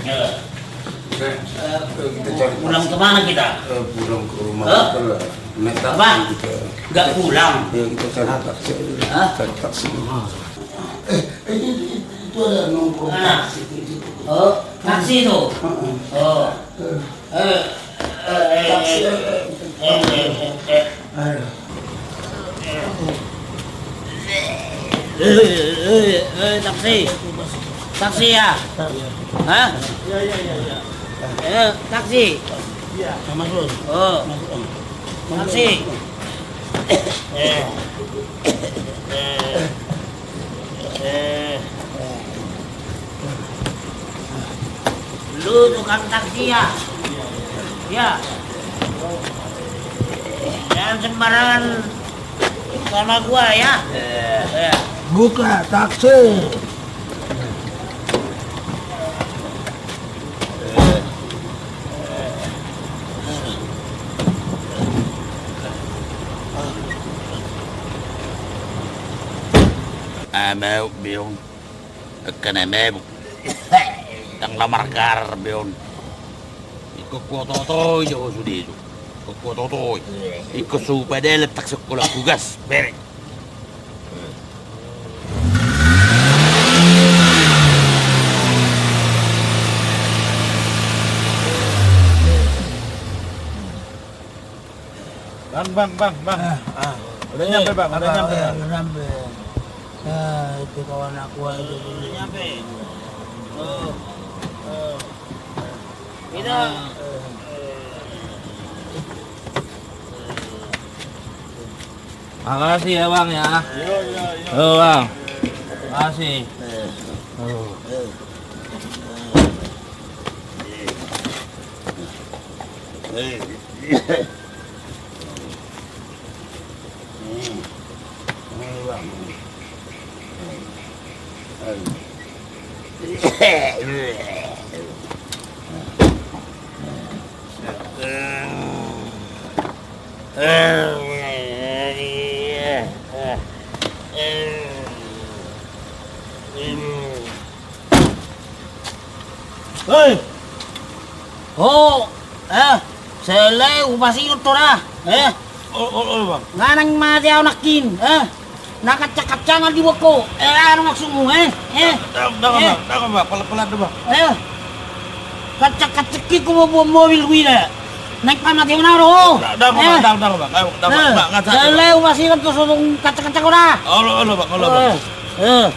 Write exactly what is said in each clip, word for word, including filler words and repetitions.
Ya. Eh, kita cari taksi. Pulang ke mana kita? Eh, pulang ke rumah kita lah. Naik taksi kita. Apa? Nggak pulang. Ya, kita cari taksi. Hah? Cari taksi. Eh, eh, itu, itu, itu ada nongkrong taksi itu, itu. Oh, taksi itu? Heeh. Oh. Eh. Eh, eh, eh, taksi, eh, eh, eh, eh, eh. Aduh. Eh, eh, eh, eh, taksi. Taksi ya? Hah? Iya, iya, iya, iya. Eh, taksi. Iya. Masuk. Oh. Masuk, Om. Taksi. Eh. Eh. Eh. Lu tukang taksi ya? Ya. Jangan sembarangan sama gua ya. Ya. Buka taksi. Ah, mabuk be on. Angka na mabuk. Ndang na margarar be on. Ingkon huototoi do ho sude tu. Ingkon huototoi. Ingkon so hupadalan taksi on holan hu gas. Bere. Bang, bang, bang, bang. Ah. Ah. Udah nyampe, Bang, udah nyampe, Bang. Udah nyampe. Ah, itu kawan aku aja dulu. Udah nyampe. Oh. Oh. Kita. Ah. Makasih ya, Bang, ya. Iya, iya, iya. Yo, Bang. Makasih. Yo. Hei! Ho, eh, sele upas i do tora, eh. Olo, olo, olo, Bang. Nga naeng mate au nangkin, eh. Na kancang-kancangan diboan ho, eh, aha do maksudmu, eh, eh. Dang, dang, Bang, dang, Bang, pelan-pelan do, Bang. Eh. Kancang-kancang i ho mamboan mobil huida. Naeng pamatehon au do ho. Dang, dang, Bang, dang, dang, Bang. Ayo, dang, Bang, Bang, nggak, eh, sele upas i do tora, kancang-kancangan. Olo, olo, Bang, olo, Bang. Eh, eh.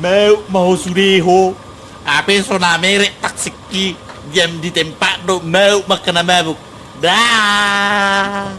Mabuk ma ho sude ho. Hape so na merek taksi i, diam di tempat do, mabuk ma angka na mabuk. Da.